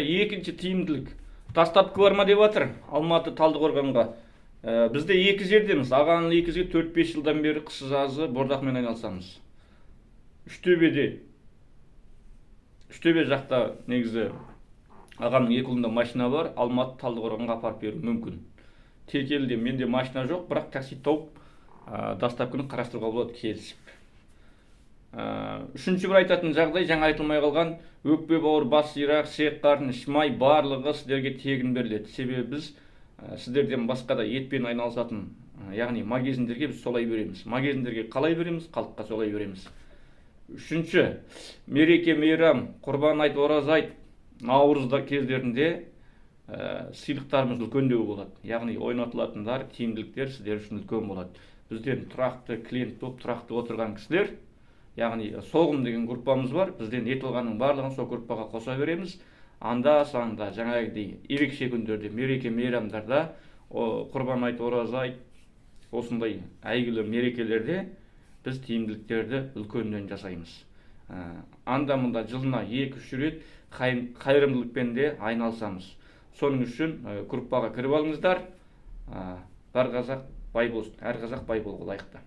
Екінші тиімділік: доставка бар ма деп жатыр Алматы, Талдықорғанға. Бізде екі жердеміз. Ағаның екі жерге 4-5 жылдан бері қысы жазы бордақымен айналысамыз. Үштөбеде, Үштөбе жақта негізі ағамның екі ұлында машина бар, Алматы, Талдықорғанға апарып беруі мүмкін. Текеліде менде машина жоқ, бірақ такси тауып, доставканы қарастыруға болады келісіп. Үшінші бір айтатын жағдай, жаңа айтылмай қалған: өкпе, бауыр, бас, сирақ, ішек, қарын, іш май, барлығы сіздерге тегін беріледі. Себебі біз сіздерден басқа да етпен айналысатын, яғни магазиндерге біз солай береміз. Магазиндерге қалай береміз, халыққа солай береміз. Үшінші, мереке мейрам, Құрбан айт, Ораза айт, Наурызда кездерінде сыйлықтарымыз үлкендеу болады, яғни ойнатылатындар, тиімділіктер сіздер үшін үлкен болады. Бізден тұрақты клиент болып, тұрақты отырған кісілер, яғни «Соғым» деген группамыз бар, бізден ет алғанның барлығын сол группаға қоса береміз. Анда санда жаңағыдей ерекше күндерде, мереке мейрамдарда, Құрбан айт, Ораза айт, осындай әйгілі мерекелерде біз тиімділіктерді үлкеннен жасаймыз. Анда мында жылына 2-3 рет қайырымдылықпен де айналысамыз. Соның үшін группаға кіріп алыңыздар. Бар қазақ бай болсын, әр қазақ бай болуға лайықты.